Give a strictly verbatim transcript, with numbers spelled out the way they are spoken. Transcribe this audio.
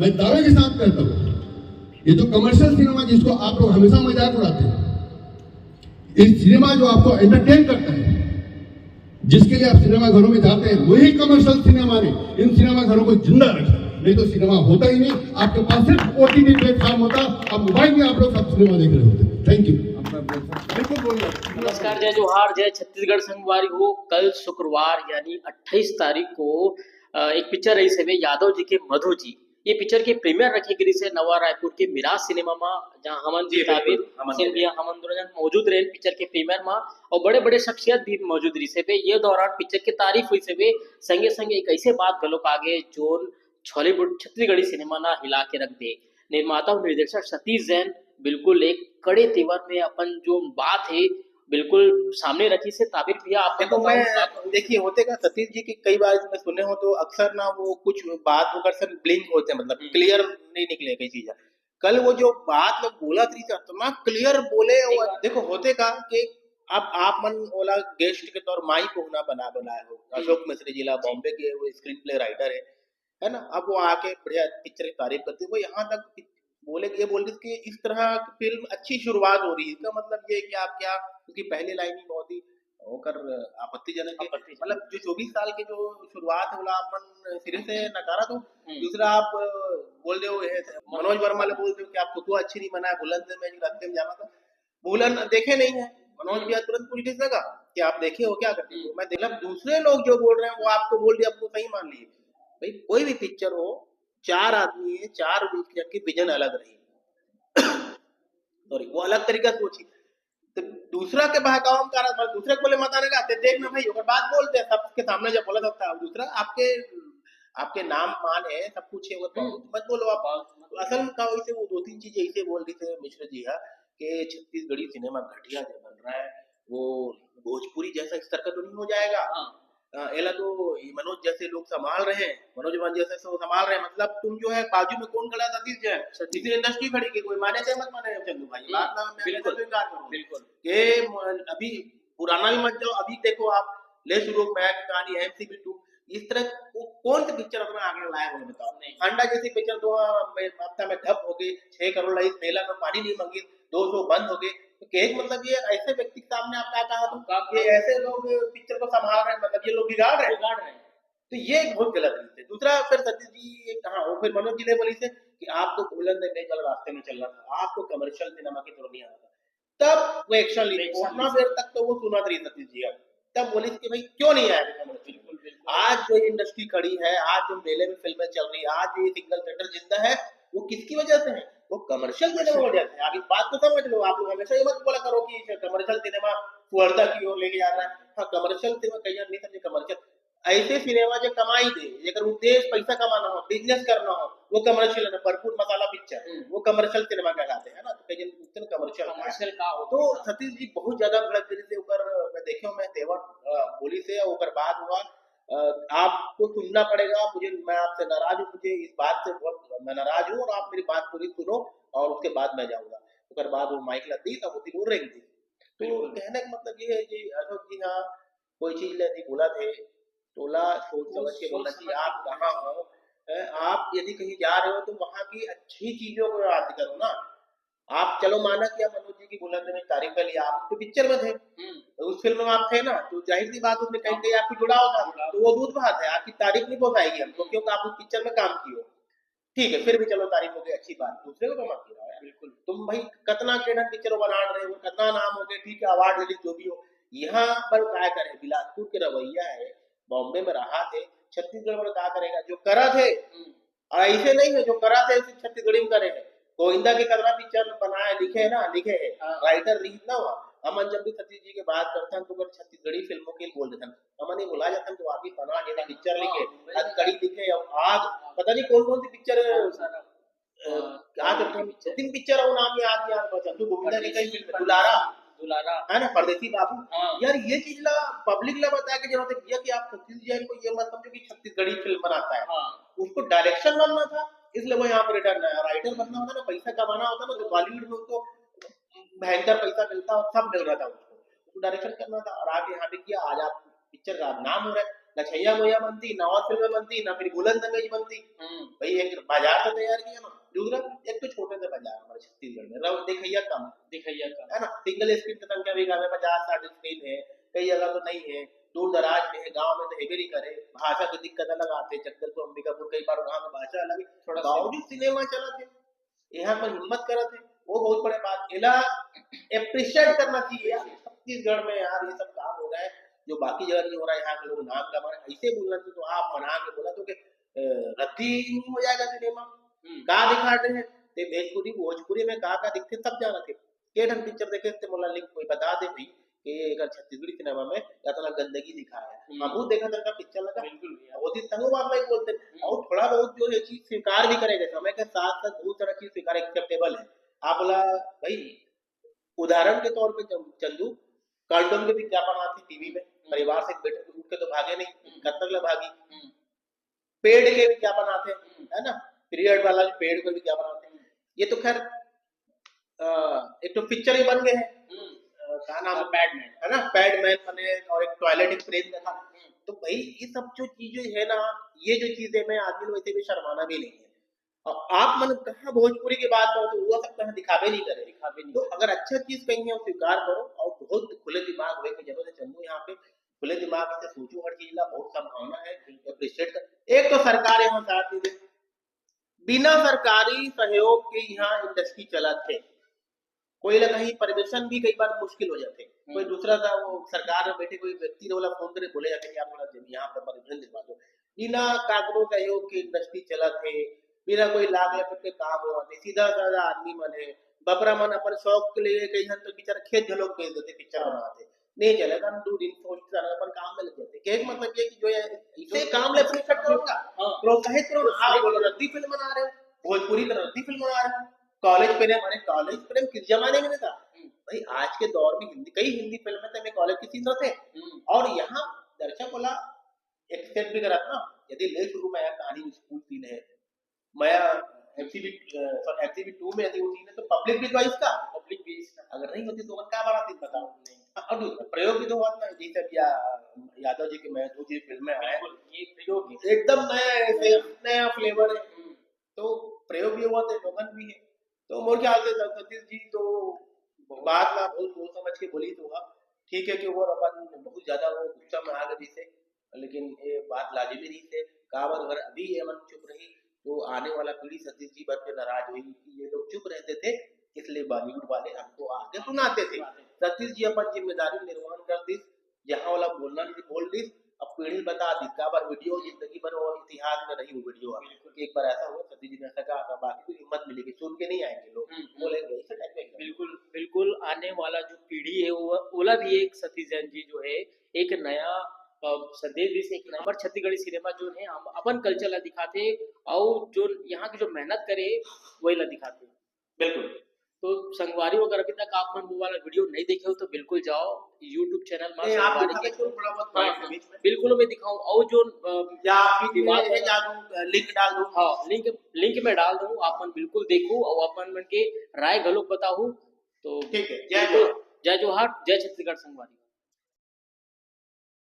मैं दावे के साथ कहता हूँ, ये जो कमर्शियल सिनेमा जिसको आप लोग हमेशा मजाक उड़ाते हैं, इस सिनेमा जो आपको एंटरटेन करता है, जिसके लिए आप सिनेमा घरों में जाते हैं, वही कमर्शियल सिनेमा ने इन सिनेमा घरों को जिंदा रखा। नहीं तो सिनेमा होता ही नहीं। आपके पास सिर्फ ओटीटी प्लेटफॉर्म होता, आप मोबाइल में आप लोग सब सिनेमा देख रहे होते। Thank you. नमस्कार, जय जोहार, जय छत्तीसगढ़ संगवारी हो। कल शुक्रवार यानी अट्ठाईस तारीख को अ, एक पिक्चर रहिस हवे यादव जी के मधु जी। ये पिक्चर के प्रीमियर रखे गे रिहिस हे नवा रायपुर के मिराज सिनेमा मा, जहाँ हमन जी, भी बिल्कुल, ताबिर हमन सिंह भी। भैया, हमन दोनों जन मौजूद रहे पिक्चर के प्रीमियर मा, और बड़े बड़े शख्सियत भी मौजूद रहिस हवे। ये दौरान पिक्चर के तारीफ हुई हवे, संगे संगे एक ऐसे बात घलोक आगे जोन छॉलीवुड छत्तीसगढ़ी सिनेमा ला हिला के रख दे। निर्माता और निर्देशक सतीश जैन बिल्कुल एक कड़े तेवर में अपन जो बात है बिल्कुल सामने रखिस हे। ताबिर भैया, आप देखो, बताओ, मैं आप देखिए, होते का सतीश जी की कई बार मैं सुने हो तो अक्सर ना वो कुछ बात वो कर सर ब्लिंक होते हैं, मतलब हम्म। क्लियर नहीं निकले कई चीजें। कल वो जो बात लोग बोला थी इतना क्लियर बोले। सही और बात। देखो, होते का कि अब आप मन ओला गेस्ट के तौर माई पहुना बना बनाए हो, हम्म। अशोक मिश्र जी ला, बॉम्बे के वो स्क्रीन प्ले राइटर है, है ना। अब वो आके बढ़िया पिक्चर की तारीफ करते, वो यहाँ तक बोले, ये बोल रही थी कि इस तरह की फिल्म अच्छी शुरुआत हो रही है। इसका मतलब ये है कि आप क्या, क्योंकि पहली लाइन ही बहुत ही ओकर आपत्तिजनक है। आपत्तिजनक। मतलब जो चौबीस साल के जो शुरुआत है, बोला आप मन सिरे से नकारा तो। हम्म। दूसरा आप अ, बोल रहे हो, ये मनोज वर्मा ले बोल रहे हो कि आपको तो अच्छी नहीं बनाया, बुलंद में जो रास्ते में जाना था, बुलंद देखे नहीं है। मनोज भैया तुरंत पूछ रहे कि आप देखे हो क्या करके। हम्म। मैं देख, मतलब दूसरे लोग जो बोल रहे हैं वो आपको बोल रहे, आपको सही मान लिए। भाई, कोई भी पिक्चर हो, चार आदमी है, चार जन की विजन अलग रही, सॉरी, वो अलग तरीका से सोची। तो दूसरा के बहकावा में कारण, मतलब दूसरे को बोले मत आने का, ते देख ना भाई, ओकर बात बोलते हैं, सबके सामने जब बोला सकता है। दूसरा आपके आपके नाम मान है, सब कुछ है, वो हम्म। मत बोलो आप। बात मत तो असल में क्या हुई, वो दो तीन चीजें ऐसे बोल रही थी मिश्र जी, हाँ, कि छत्तीसगढ़ी सिनेमा घटिया जो बन रहा है, वो भोजपुरी जैसा स्तर का तो नहीं हो जाएगा। हाँ। अ, एला तो ये मनोज जैसे लोग संभाल रहे हैं, मनोज मान जैसे सब संभाल रहे हैं। मतलब तुम जो है, बाजू में कौन खड़ा है? सतीश जैन। सतीश। इतनी इंडस्ट्री खड़ी, कि कोई माने चाहे मत माने चंदू भाई, हम्म, बात ना मैं बिल्कुल। तो इनकार करूंगा बिल्कुल। कि म- अभी पुराना भी मत जाओ, अभी देखो आप, ले शुरू मैं की कहानी, एमसीबी टू, इस तरह को कौन सी पिक्चर अपना आगे लाया, मुझे बताओ। नहीं। अंडा जैसी पिक्चर दो हफ्ता में ठप हो गई, छह करोड़ लाई, मेला में पानी नहीं मंगी, दो सौ बंद हो गए। तो कहने का मतलब ये ऐसे व्यक्ति के सामने आप क्या कहा तुम? क्या ये ऐसे लोग पिक्चर को संभाल रहे हैं, मतलब ये लोग बिगाड़ रहे हैं। बिगाड़ रहे हैं। तो ये एक बहुत गलत चीज है। दूसरा फिर सतीश जी, हाँ, वो फिर मनोज जी ने बोली से कि आपको बुलंद में गल रास्ते में चलना था, आपको कमर्शियल सिनेमा की तरफ नहीं आना था, तब वो एक्शन ली। Action उतना ली। देर तक तो वो सुना रही सतीश जी। अब तब बोली कि भाई, क्यों नहीं आया कमर्शियल? बिल्कुल, बिल्कुल। आज जो इंडस्ट्री खड़ी है, आज जो मेले में फिल्में चल रही है, आज ये सिंगल थिएटर जिंदा है, वो किसकी वजह से है? वो कमर्शियल सिनेमा की वजह से। आप इस बात को समझ लो। आप लोग हमेशा ये मत बोला करो कि कमर्शियल सिनेमा सुअरता की ओर लेके जा रहा है। हाँ, कमर्शियल सिनेमा कहीं नहीं समझे, कमर्शियल ऐसे सिनेमा जो कमाई दे, जेकर उद्देश्य पैसा कमाना हो, बिजनेस करना हो, वो कमर्शियल है ना, भरपूर मसाला पिक्चर, हम्म। वो कमर्शियल सिनेमा कहलाते हैं ना। तो कहीं कमर्शियल कमर्शियल का हो तो सतीश जी बहुत ज्यादा गलत तरीके से ऊपर मैं देखे हूँ, मैं तेवर अ, बोली से ओकर बाद हुआ। अ, आपको सुनना पड़ेगा मुझे, मैं आपसे नाराज हूँ, मुझे इस बात से बहुत मैं नाराज हूँ, और आप मेरी बात पूरी सुनो और उसके बाद मैं जाऊंगा। ओकर बाद वो माइक ला दी, तब वो दिन वो रेंग दी। तो बिल्कुल। कहने का मतलब ये है कि अशोक जी, हाँ, कोई चीज ले दी बोला थे, तोला सोच वो समझ के सोच बोलना समझ चाहिए। के आप कहाँ हो, अ, आप यदि कहीं जा रहे हो तो वहाँ की अच्छी चीजों को याद करो ना। आप चलो माना कि आप मनोज जी की बुलंद में तारीफ कर लिया, आप तो पिक्चर में थे, हम्म। उस फिल्म में आप थे ना, तो जाहिर सी बात उसमें कहीं ना कहीं आपको जुड़ाव था। जुड़ाव। तो वो दूर बात है, आपकी तारीफ नहीं पहुंचाएगी हमको, क्योंकि आप उस पिक्चर में काम किए हो। ठीक है, फिर भी चलो तारीफ हो गई, अच्छी बात, दूसरे को तो मत गिराओ यार। बिल्कुल। तुम भाई कितना केडर पिक्चर बना रहे हो, कितना नाम हो गया, ठीक है, अवार्ड ले ली, जो भी हो, यहाँ पर क्या करे, बिलासपुर के रवैया है, बॉम्बे में रहा थे, छत्तीसगढ़ में क्या करेगा, जो करा थे, हम्म। और ऐसे नहीं है जो करा थे सिर्फ छत्तीसगढ़ी में करे है। गोविंदा के कतरा पिक्चर बनाए, लिखे है ना, लिखे है, हाँ। राइटर लिखना हुआ। हमन जब भी सतीश जी के बात करते हैं तो ओकर छत्तीसगढ़ी फिल्मों के बोल देते हैं, हमन ये भुला जाते हैं तो आदमी बना के पिक्चर लिखे, हाँ, हथकड़ी लिखे, और आज पता नहीं कौन कौन सी पिक्चर बहुत सारा। अ, क्या करते हैं, दो तीन पिक्चर है, वो नाम याद नहीं आ रहा, चंदू गोविंदा की कई फिल्म है, परदेसी, दुलारा, दुलारा। है ना, परदेसी बाबू। हाँ। यार, ये चीज ला पब्लिक ला बताया कि जरूरत है भैया कि आप सतीश जैन को ये मत समझो कि छत्तीसगढ़ी फिल्म बनाता है, हाँ। उसको डायरेक्शन बनना था, इसलिए वो यहाँ पर रिटर्न आया। राइटर बनना होता ना, पैसा कमाना होता ना, तो बॉलीवुड में उसको भयंकर पैसा मिलता और सब मिल रहा था उसको, उसको डायरेक्शन करना था। और आज यहाँ पे किया, आज आप पिक्चर का नाम हो रहा है। ना छैया मोया बनती, ना और फिल्में बनती, ना फिर गुलंदंगज बनती। हम्म भाई, एक बाजार तो तैयार किया ना। दूसरा, एक तो छोटे से बाजार हमारे छत्तीसगढ़ में, रहो, दिखैया कम, दिखैया का है ना। सिंगल स्क्रीन की संख्या भी कम है, पचास साठ स्क्रीन है, कई जगह तो नहीं है, दूर दराज में है, गांव में तो हेबे नहीं करे, भाषा की दिक्कत अलग आते, जगदलपुर अंबिकापुर, कई बार वहां की भाषा अलग है। थोड़ा सा बावजूद सिनेमा चलत है, यहाँ पर हिम्मत करत है, वो बहुत बड़े बात। एला अप्रिशिएट करना चाहिए यार, छत्तीसगढ़ में यार ये सब काम हो रहा है, जो बाकी जगह नहीं हो रहा है, यहाँ के लोग नाम कमा रहे हैं, ऐसे बोलना चाहिए। तो आप मना के बोला तो कि, अ, रद्दी नहीं हो जाएगा सिनेमा? हम्म, का दिखा रहे हैं? ते भोजपुरी, भोजपुरी में का का दिखते सब जाना थे। के ठन पिक्चर देखे थे, मोला लिंक कोई बता दे भाई कि अगर छत्तीसगढ़ी सिनेमा में इतना गंदगी दिखाया है। हम्म। हम खुद देखा था पिक्चर लगा, बिल्कुल भैया। वो दिन तंगो बात भाई बोलते हैं। और थोड़ा बहुत जो ये चीज स्वीकार भी करेगा, समय के साथ साथ बहुत सारा चीज स्वीकार, एक्सेप्टेबल है। आप बोला भाई, उदाहरण के तौर पे चं- चंदू, कंडोम के विज्ञापन आते टीवी में, परिवार से बैठ के उठ के तो भागे नहीं, कब तक ला भागी। हम्म, पेड के विज्ञापन आते हैं, है ना, पीरियड वाला पेड के विज्ञापन आते हैं। ये तो खैर, अ, एक तो पिक्चर ही बन गए हैं, हम्म, अ, क्या नाम है, पैडमैन। है ना, पैडमैन बने और एक टॉयलेट एक प्रेम कथा। तो भाई, ये सब जो चीजें है ना, ये जो चीजें में आदमी को वैसे भी शर्माना भी नहीं है। और आप मन कहाँ भोजपुरी की बात करो तो वो सब कहाँ दिखावे नहीं करे। दिखावे नहीं। तो अगर अच्छा चीज कहीं है, वो स्वीकार करो और बहुत खुले दिमाग होए की जरूरत है चंदू। यहाँ पे खुले दिमाग से सोचो हर चीज ला, बहुत संभावना है, अप्रिशिएट कर। एक तो सरकार यहाँ साथ नहीं दे, बिना सरकारी सहयोग के यहाँ इंडस्ट्री चलत है। कोई ला कहीं परमिशन भी कई बार मुश्किल हो जाते, कोई दूसरा था, वो सरकार में बैठे कोई व्यक्ति ने बोला, फोन करे, बोले जाते कि आप थोड़ा जब यहाँ पर परमिशन दिलवा दो। बिना काकरो सहयोग के इंडस्ट्री चलत है, बिना कोई लाग लपेट के काम होते, सीधा साधा आदमी मन है, बपरा मन अपन शौक के लिए कहीं हम तो बेचारा खेत घलोक बेच देते, पिक्चर बनाते, नहीं चले तो हम दो दिन सोच के अपन काम में लग जाते। कहे के मतलब ये कि जो ये इसे काम ले अपने कट करूंगा, हाँ। प्रोत्साहित करो। आप बोलो रद्दी फिल्म बना रहे हो, भोजपुरी तो रद्दी फिल्म बना रहे हो, कॉलेज प्रेम, अरे कॉलेज प्रेम किस जमाने में था भाई? आज के दौर में हिंदी, कई हिंदी फिल्म में तो कॉलेज के सीन रहते हैं। हम्म, और यहाँ दर्शक वाला एक्सेप्ट भी करत ना, यदि ले शुरू में कहानी स्कूल सीन है, मया एमसीबी, सॉरी, एमसीबी टू में यदि वो सीन है तो पब्लिक भी तो आई इसका। पब्लिक भी इसका अगर नहीं होती तो ओमन का बना दिन बताओ। नहीं। अब दूसरा प्रयोग भी तो हुआ ना, जैसे अभी या-, यादव जी के मैं दो जी फिल्म में आए, बिल्कुल, ये प्रयोग है। एकदम नया ऐसे नया फ्लेवर है। हम्म, तो प्रयोग भी हुआ थे, लोगन भी है। तो मोर ख्याल से सतीश जी तो बात ला बहुत सोच समझ के बोली तो हुआ। ठीक है कि वो अपन बहुत ज्यादा वो गुस्सा में आ गए से, लेकिन ये बात लाजिमी नहीं थे। काबर अगर अभी ये मन चुप रही तो आने वाला पीढ़ी सतीश जी पर के नाराज हुई कि ये लोग चुप रहते थे, इसलिए बॉलीवुड वाले हमको आके सुनाते थे। सतीश जी अपन जिम्मेदारी निर्वहन कर दी, जहाँ वाला बोलना नहीं बोल दी, अब पीढ़ी बता दी। काबर वीडियो जिंदगी भर और इतिहास में रही वो वीडियो। एक बार ऐसा हुआ, सतीश जी ने ऐसा कहा था, बाकी को हिम्मत मिलेगी, सुन के नहीं आएंगे लोग, हम्म, हम्म। बोले वैसे टाइप में। बिल्कुल, बिल्कुल। आने वाला जो पीढ़ी है वो, ओला भी एक सतीश जैन जी जो है एक नया अ, संदेश दिस, एक नंबर छत्तीसगढ़ी सिनेमा जो है हम अपन कल्चर ला दिखाते और जो यहाँ की जो मेहनत करे वही ला दिखाते। बिल्कुल। तो संगवारी, अगर अभी तक आप मन वो वाला वीडियो नहीं देखे हो तो बिल्कुल जाओ YouTube चैनल में नहीं, आप संगवारी दिखा के सकते हो थोड़ा बहुत हाँ, point के बीच में। बिल्कुल मैं दिखाऊँ और जो अ, या आप बीच में विवाद ये वाला- डाल दूं, लिंक डाल दूं। हाँ, लिंक लिंक में डाल दूँ, आप मन बिल्कुल देखो और आप मन मन के राय घलोक बताओ। तो ठीक है, जय बिल्कुल, जोहार। जय जोहार, जय छत्तीसगढ़ संगवारी।